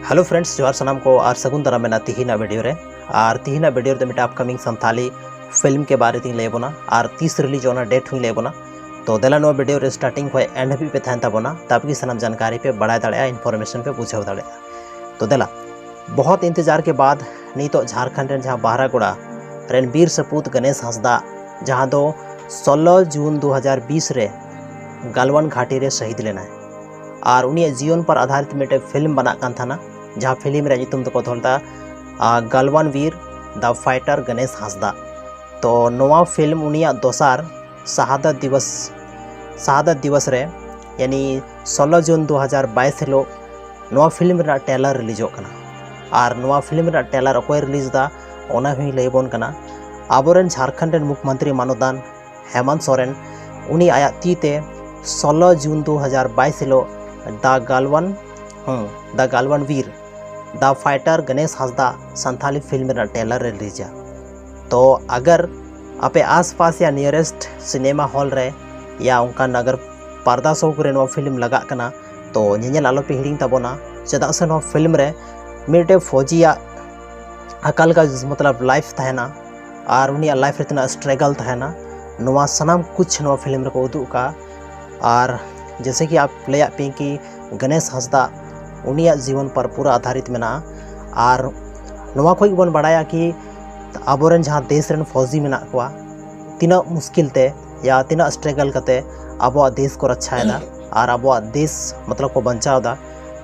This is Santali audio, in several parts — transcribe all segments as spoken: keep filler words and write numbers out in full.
Hello friends, ᱡᱚᱦᱟᱨ ᱥᱟᱱᱟᱢ ᱠᱚ ᱟᱨ ᱥᱟᱹᱜᱩᱱ ᱫᱟᱨᱟᱢ ᱢᱮᱱᱟᱜᱼᱟ ᱛᱤᱦᱤᱧᱟᱜ ᱵᱷᱤᱰᱤᱭᱳ ᱨᱮ᱾ ᱟᱨ ᱛᱤᱦᱤᱧᱟᱜ ᱵᱷᱤᱰᱤᱭᱳ ᱨᱮᱫᱚ ᱢᱤᱫᱴᱟᱝ ᱟᱯᱠᱟᱢᱤᱝ ᱥᱟᱱᱛᱷᱟᱞᱤ ᱯᱷᱤᱞᱢ ᱠᱮ ᱵᱟᱨᱮ ᱛᱤᱧ ᱞᱟᱹᱭ ᱟᱵᱚᱱᱟ ᱟᱨ ᱛᱤᱥ ᱨᱤᱞᱤᱡᱚᱜ ᱚᱱᱟ ᱰᱮᱴ ᱦᱚᱸᱧ ᱞᱟᱹᱭ ᱟᱵᱚᱱᱟ᱾ ᱛᱚ ᱫᱮᱞᱟ ᱱᱚᱣᱟ ᱵᱷᱤᱰᱤᱭᱳ ᱨᱮ ᱥᱴᱟᱨᱴᱤᱝ ᱠᱷᱚᱱ ᱮᱱᱰ ᱦᱟᱹᱵᱤᱡ ᱯᱮ ᱛᱟᱦᱮᱱ ᱛᱟᱵᱚᱱᱟ, ᱛᱟᱵ ᱜᱮ ᱥᱟᱱᱟᱢ ᱡᱟᱱᱠᱟᱨᱤ ᱯᱮ ᱵᱟᱲᱟᱭ ᱫᱟᱲᱮᱭᱟᱜᱼᱟ, ᱤᱱᱯᱷᱚᱨᱢᱮᱥᱚᱱ ᱯᱮ ᱵᱩᱡᱷᱟᱹᱣ ᱫᱟᱲᱮᱭᱟᱜᱼᱟ᱾ ᱛᱚ ᱫᱮᱞᱟ, ᱵᱚᱦᱚᱛ ᱤᱱᱛᱮᱡᱟᱨ ᱠᱮ ᱵᱟᱫ ᱱᱤᱛᱚᱜ ᱡᱷᱟᱨᱠᱷᱚᱸᱰ ᱨᱮᱱ ᱡᱟᱦᱟᱸ ᱵᱟᱦᱨᱟᱜᱚᱲᱟ ᱨᱮᱱ ᱵᱤᱨ ᱥᱟᱹᱯᱩᱛ ᱜᱚᱱᱮᱥ ᱦᱟᱸᱥᱫᱟ, ᱡᱟᱦᱟᱸ ᱫᱚ ᱥᱳᱞᱳ ᱡᱩᱱ ᱫᱩ ᱦᱟᱡᱟᱨ ᱵᱤᱥ ᱨᱮ ᱜᱟᱞᱣᱟᱱ ᱜᱷᱟᱴᱤ ᱨᱮ ᱥᱟᱹᱦᱤᱫ ᱞᱮᱱᱟᱭ ᱟᱨ ᱩᱱᱤᱭᱟᱜ ᱡᱤᱭᱚᱱ ᱯᱚᱨ ᱟᱫᱷᱟᱨᱤᱛ ᱢᱤᱫᱴᱮᱱ ᱯᱷᱤᱞᱢ ᱵᱟᱱᱟᱜ ᱠᱟᱱ ᱛᱟᱦᱮᱱᱟ, ᱡᱟᱦᱟᱸ ᱯᱷᱤᱞᱢ ᱨᱮᱭᱟᱜ ᱧᱩᱛᱩᱢ ᱫᱚᱠᱚ ᱫᱚᱦᱚ ᱞᱮᱫᱟ ᱜᱟᱞᱣᱟᱱ ᱵᱤᱨ, ᱫᱟ ᱯᱷᱟᱭᱴᱟᱨ ᱜᱚᱱᱮᱥ ᱦᱟᱸᱥᱫᱟ᱾ ᱛᱚ ᱱᱚᱣᱟ ᱯᱷᱤᱞᱢ ᱩᱱᱤᱭᱟᱜ ᱫᱚᱥᱟᱨ ᱥᱟᱦᱟᱫᱟᱛ ᱫᱤᱵᱚᱥ ᱥᱟᱦᱟᱫᱟᱛ ᱫᱤᱵᱚᱥ ᱨᱮ, ᱭᱟᱱᱤ ᱥᱳᱞᱳ ᱡᱩᱱ ᱫᱩ ᱦᱟᱡᱟᱨ ᱵᱟᱭᱤᱥ ᱦᱤᱞᱳᱜ ᱱᱚᱣᱟ ᱯᱷᱤᱞᱢ ᱨᱮᱱᱟᱜ ᱴᱨᱮᱞᱟᱨ ᱨᱤᱞᱤᱡᱚᱜ ᱠᱟᱱᱟ᱾ ᱟᱨ ᱱᱚᱣᱟ ᱯᱷᱤᱞᱢ ᱨᱮᱱᱟᱜ ᱴᱨᱮᱞᱟᱨ ᱚᱠᱚᱭ ᱨᱤᱞᱤᱡᱽ ᱮᱫᱟ, ᱚᱱᱟ ᱦᱚᱸᱧ ᱞᱟᱹᱭ ᱟᱵᱚᱱ ᱠᱟᱱᱟ᱾ ᱟᱵᱚᱨᱮᱱ ᱡᱷᱟᱨᱠᱷᱚᱸᱰ ᱨᱮᱱ ᱢᱩᱠᱷᱭᱚᱢᱚᱱᱛᱨᱤ ᱢᱟᱱᱚᱛᱟᱱ ᱦᱮᱢᱚᱱᱛ ᱥᱚᱨᱮᱱ, ᱩᱱᱤ ᱟᱭᱟᱜ ᱛᱤ ᱛᱮ ᱥᱳᱞᱳ ᱡᱩᱱ ᱫᱩ ᱦᱟᱡᱟᱨ ᱵᱟᱭᱤᱥ ᱦᱤᱞᱳᱜ ᱫᱟ ᱜᱟᱞᱣᱟᱱ, ᱦᱮᱸ, ᱫᱟ ᱜᱟᱞᱣᱟᱱ ᱵᱤᱨ, ᱫᱟ ᱯᱷᱟᱭᱴᱟᱨ ᱜᱚᱱᱮᱥ ᱦᱟᱸᱥᱫᱟ ᱥᱟᱱᱛᱷᱟᱞᱤ ᱯᱷᱤᱞᱢ ᱨᱮᱱᱟᱜ ᱴᱨᱮᱞᱟᱨ ᱮ ᱨᱤᱞᱤᱡᱟ᱾ ᱛᱚ ᱟᱜᱟᱨ ᱟᱯᱮ ᱟᱥᱯᱟᱥ ᱭᱟ ᱱᱤᱭᱟᱨᱮᱥᱴ ᱥᱤᱱᱮᱢᱟ ᱦᱚᱞ ᱨᱮ ᱭᱟ ᱚᱱᱠᱟ ᱱᱟᱜᱟᱨ ᱯᱟᱨᱫᱟ ᱥᱚᱠ ᱨᱮ ᱱᱚᱣᱟ ᱯᱷᱤᱞᱢ ᱞᱟᱜᱟᱜ ᱠᱟᱱᱟ, ᱛᱚ ᱧᱮᱧᱮᱞ ᱟᱞᱚᱯᱮ ᱦᱤᱲᱤᱧ ᱛᱟᱵᱚᱱᱟ᱾ ᱪᱮᱫᱟᱜ ᱥᱮ ᱱᱚᱣᱟ ᱯᱷᱤᱞᱢ ᱨᱮ ᱢᱤᱫᱴᱮᱡ ᱯᱷᱚᱡᱤᱭᱟᱜ ᱟᱠᱟ ᱞᱮᱠᱟ ᱢᱚᱛᱞᱚᱵ ᱞᱟᱭᱤᱯᱷ ᱛᱟᱦᱮᱱᱟ ᱟᱨ ᱩᱱᱤᱭᱟᱜ ᱞᱟᱭᱤᱯᱷ ᱨᱮ ᱛᱤᱱᱟᱹᱜ ᱥᱴᱨᱟᱜᱚᱞ ᱛᱟᱦᱮᱱᱟ, ᱱᱚᱣᱟ ᱥᱟᱱᱟᱢ ᱠᱩᱪ ᱱᱚᱣᱟ ᱯᱷᱤᱞᱢ ᱨᱮᱠᱚ ᱩᱫᱩᱜ ᱟᱠᱟᱫᱼᱟ᱾ ᱟᱨ ᱡᱮᱥᱮ ᱠᱤ ᱟᱯ ᱞᱟᱹᱭᱟᱫ ᱯᱮ ᱠᱤ ᱜᱚᱱᱮᱥ ᱦᱟᱸᱥᱫᱟ, ᱩᱱᱤᱭᱟᱜ ᱡᱤᱵᱚᱱ ᱯᱚᱨ ᱯᱩᱨᱟᱹ ᱟᱫᱷᱟᱨᱤᱛ ᱢᱮᱱᱟᱜᱼᱟ᱾ ᱟᱨ ᱱᱚᱣᱟ ᱠᱷᱚᱱ ᱜᱮᱵᱚᱱ ᱵᱟᱲᱟᱭᱟ ᱠᱤ ᱟᱵᱚᱨᱮᱱ ᱡᱟᱦᱟᱸ ᱫᱮᱥ ᱨᱮᱱ ᱯᱷᱚᱡᱤ ᱢᱮᱱᱟᱜ ᱠᱚᱣᱟ, ᱛᱤᱱᱟᱹᱜ ᱢᱩᱥᱠᱤᱞ ᱛᱮ ᱭᱟ ᱛᱤᱱᱟᱹᱜ ᱥᱴᱨᱟᱜᱚᱞ ᱠᱟᱛᱮ ᱟᱵᱚᱣᱟᱜ ᱫᱮᱥ ᱠᱚ ᱨᱟᱪᱷᱟᱭᱮᱫᱟ ᱟᱨ ᱟᱵᱚᱣᱟᱜ ᱫᱮᱥ ᱢᱚᱛᱞᱚᱵ ᱠᱚ ᱵᱟᱧᱪᱟᱣ ᱮᱫᱟ᱾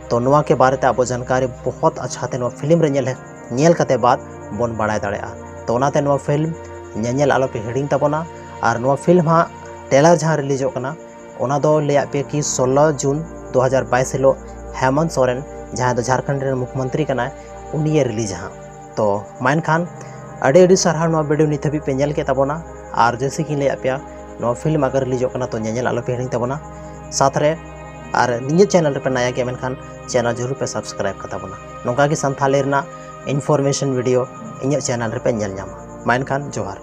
ᱛᱚ ᱱᱚᱣᱟ ᱠᱮ ᱵᱟᱨᱮ ᱛᱮ ᱟᱵᱚ ᱡᱟᱱᱠᱟᱨᱤ ᱵᱚᱦᱚᱛ ᱟᱪᱪᱷᱟ ᱛᱮ ᱱᱚᱣᱟ ᱯᱷᱤᱞᱢ ᱨᱮ ᱧᱮᱞ, ᱧᱮᱞ ᱠᱟᱛᱮ ᱵᱟᱫ ᱵᱚᱱ ᱵᱟᱲᱟᱭ ᱫᱟᱲᱮᱭᱟᱜᱼᱟ᱾ ᱛᱚ ᱚᱱᱟᱛᱮ ᱱᱚᱣᱟ ᱯᱷᱤᱞᱢ ᱧᱮᱧᱮᱞ ᱟᱞᱚᱯᱮ ᱦᱤᱲᱤᱧ ᱛᱟᱵᱚᱱᱟ᱾ ᱟᱨ ᱱᱚᱣᱟ ᱯᱷᱤᱞᱢ ᱦᱟᱸᱜ ᱴᱨᱮᱞᱟᱨ ᱡᱟᱦᱟᱸ ᱨᱤᱞᱤᱡᱚᱜ ᱠᱟᱱᱟ, ᱚᱱᱟ ᱫᱚ ᱞᱟᱹᱭᱟᱫ ᱯᱮᱭᱟ ᱠᱤ ᱥᱳᱞᱳ ᱡᱩᱱ ᱫᱩ ᱦᱟᱡᱟᱨ ᱵᱟᱭᱤᱥ ᱦᱤᱞᱳᱜ ᱦᱮᱢᱚᱱᱛ ᱥᱚᱨᱮᱱ, ᱡᱟᱦᱟᱸᱭ ᱫᱚ ᱡᱷᱟᱲᱠᱷᱚᱸᱰ ᱨᱮᱱ ᱢᱩᱠᱷᱭᱚᱢᱚᱱᱛᱨᱤ ᱠᱟᱱᱟᱭ, ᱩᱱᱤᱭᱮ ᱨᱤᱞᱤᱡᱟ ᱦᱟᱸᱜ᱾ ᱛᱚ ᱢᱟ ᱮᱱᱠᱷᱟᱱ ᱟᱹᱰᱤ ᱟᱹᱰᱤ ᱥᱟᱨᱦᱟᱣ ᱱᱚᱣᱟ ᱵᱷᱤᱰᱤᱭᱳ ᱱᱤᱛ ᱦᱟᱹᱵᱤᱡ ᱯᱮ ᱧᱮᱞ ᱠᱮᱫ ᱛᱟᱵᱚᱱᱟ᱾ ᱟᱨ ᱡᱮᱭᱥᱮ ᱠᱤᱧ ᱞᱟᱹᱭᱟᱫ ᱯᱮᱭᱟ, ᱱᱚᱣᱟ ᱯᱷᱤᱞᱢ ᱟᱜᱟᱨ ᱨᱤᱞᱤᱡᱚᱜ ᱠᱟᱱᱟ ᱛᱚ ᱧᱮᱧᱮᱞ ᱟᱞᱚᱯᱮ ᱦᱤᱲᱤᱧ ᱛᱟᱵᱚᱱᱟ᱾ ᱥᱟᱛ ᱨᱮ ᱟᱨ ᱤᱧᱟᱹᱜ ᱪᱮᱱᱮᱞ ᱨᱮᱯᱮ ᱱᱟᱭᱟ ᱜᱮᱭᱟ ᱢᱮᱱᱠᱷᱟᱱ ᱪᱮᱱᱮᱞ ᱡᱟᱹᱨᱩᱲ ᱯᱮ ᱥᱟᱵᱥᱠᱨᱟᱭᱤᱵ ᱠᱟᱛᱟ ᱵᱚᱱᱟ᱾ ᱱᱚᱝᱠᱟ ᱜᱮ ᱥᱟᱱᱛᱷᱟᱞᱤ ᱨᱮᱱᱟᱜ ᱤᱱᱯᱷᱚᱨᱢᱮᱥᱚᱱ ᱵᱷᱤᱰᱤᱭᱳ ᱤᱧᱟᱹᱜ ᱪᱮᱱᱮᱞ ᱨᱮᱯᱮ ᱧᱮᱞ ᱧᱟᱢᱟ᱾ ᱢᱟ ᱮᱱᱠᱷᱟᱱ ᱡᱚᱦᱟᱨ᱾